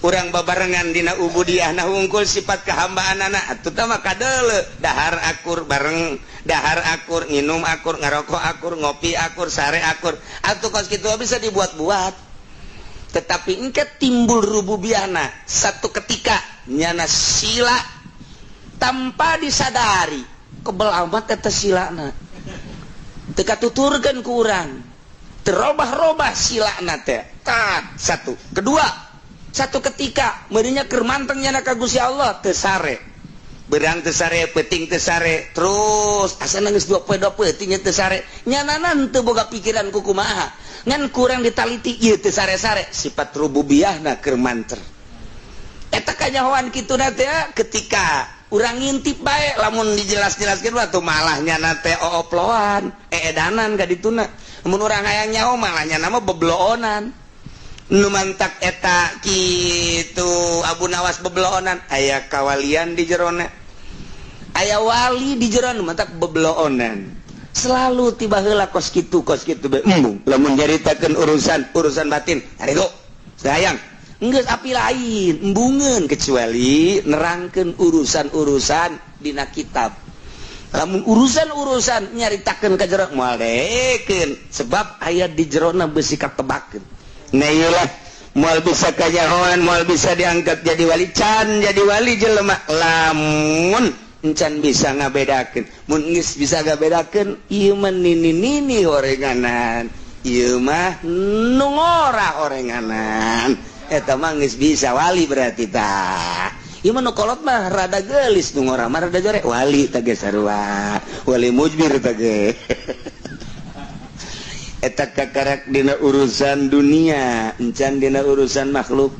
Urang babarengan dina ubudiyah nah hungkul sifat kehambaan anak atuh tah mah kadeuleu, dahar akur bareng, dahar akur, nginum akur, ngarokok akur, ngopi akur, sare akur. Atuh kos kitu bisa dibuat-buat, tetapi engke timbul rububiyahna satu ketika nyana sila tanpa disadari kebel amat eta silana teu katuturkeun ku urang, terobah-robah silana teh. Tak satu kedua, satu ketika meureunnya keur manteng nyana ka Gusti Allah, teu sare beurang, teu sare peuting, teu sare terus asa nangis 2 poe 2 peuting teu sare. Nyanana teu boga pikiran ku kumaha, ngan kurang ditaliti ieu teu sare-sare, sifat rububiyahna keur manter. Eta kanyahoan kitu na teh ketika urang ngintip bae. Lamun dijelas-jelaskeun waktu malah nyana teh ooploan, eedanan ka dituna. Mun urang hayang nyaho malah nyana mah bebloonan. Nu mantak eta kitu Abu Nawas bebloonan, aya kawalian di jerona, aya wali di jerona, mantak bebloonan selalu. Tiba heula kos kitu, kos kitu be embung lamun nyaritakeun urusan urusan batin haritu sayang geus api lain embungeun, kecuali nerangkeun urusan-urusan dina kitab. Lamun urusan-urusan nyaritakeun ka jero moal deekeun, sebab aya di jerona besi katebakeun. Nah, iyalah, moal bisa kanyahoan, moal bisa diangkat jadi wali. Can jadi wali jelema lamun encan bisa ngabedakeun. Mun geus bisa ngabedakeun, ieu mah nini nini horenganan, ieu mah nu ngora horenganan, eta mah geus bisa wali berarti. Tah, ieu mah nu kolot mah rada geulis, nu ngora mah rada jore, wali tah ge sarua, wali mujbir tah ge. Eta kakarak dina urusan dunia, encan dina urusan makhluk.